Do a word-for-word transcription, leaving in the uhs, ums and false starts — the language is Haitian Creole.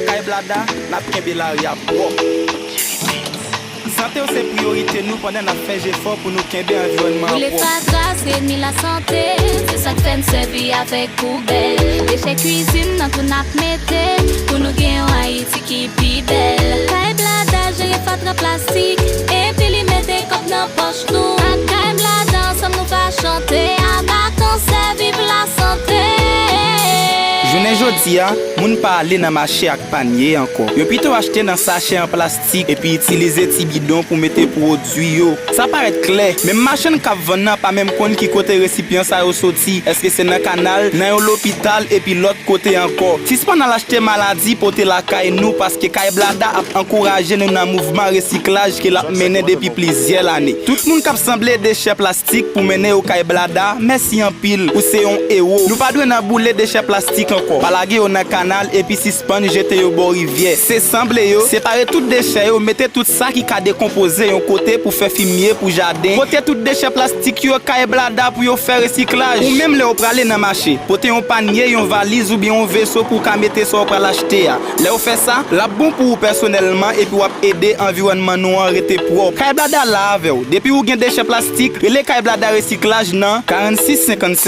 Kay Blada, n ap kenbe lari a pwòp. Sante w se priyorite nou pandan n ap fè jefò pou nou kenbe anviwònman an pwòp. Boule fatra se mi lasante, se sa k fè n sèvi avèk poubèl. Dechè kwizin nan tou n ap mete, pou nou gen yon Ayiti ki pi bèl. Kay Blada jere fatra plastik, epi li mete kòb nan pòch nou. Ak Kay Blada ansanm nou va chante, aba kansè, viv lasante. Jounen jodi a, moun pa ale nan mache ak panye ankò. Yo pito achte nan sachè an plastik epi itilize ti bidon pou mete pwodui yo. Sa parèt klè, men machann k ap vann nan pa menm konn ki kote resipyan sa yo soti. Èske se nan kanal, nan yon lopital, epi lòt kote ankò? Sispann al achte maladi pote lakay nou, paske Kay Blada ap ankouraje nou nan mouvman resiklaj ke l ap mennen depi plizyè lane. Tout moun k ap sanble dechè plastik pou mennen yo Kay Blada, mèsi anpil, ou se yon ewo. Nou pa dwe nan boule dechè plastik ankò. Pa lage yo nan kanal epi sispann jete yo bò rivyè. Se sanble yo, separe tout dechè yo, mete tout sa ki ka dekonpoze yon kote pou fè fimye pou jaden. Pote tout dechè plastik yo Kay Blada pou yo fè resiklaj. Ou menm lè w prale nan mache, pote yon panye, yon valiz oubyen yon veso pou w ka mete sa w pral achte a. Lè w fè sa, l ap bon pou ou pèsonèlman epi w ap ede anviwònman nou an rete pwòp. Kay Blada la avè w. Depi ou gen dechè plastik, rele Kay Blada Resiklaj nan karannsis senkannsenk.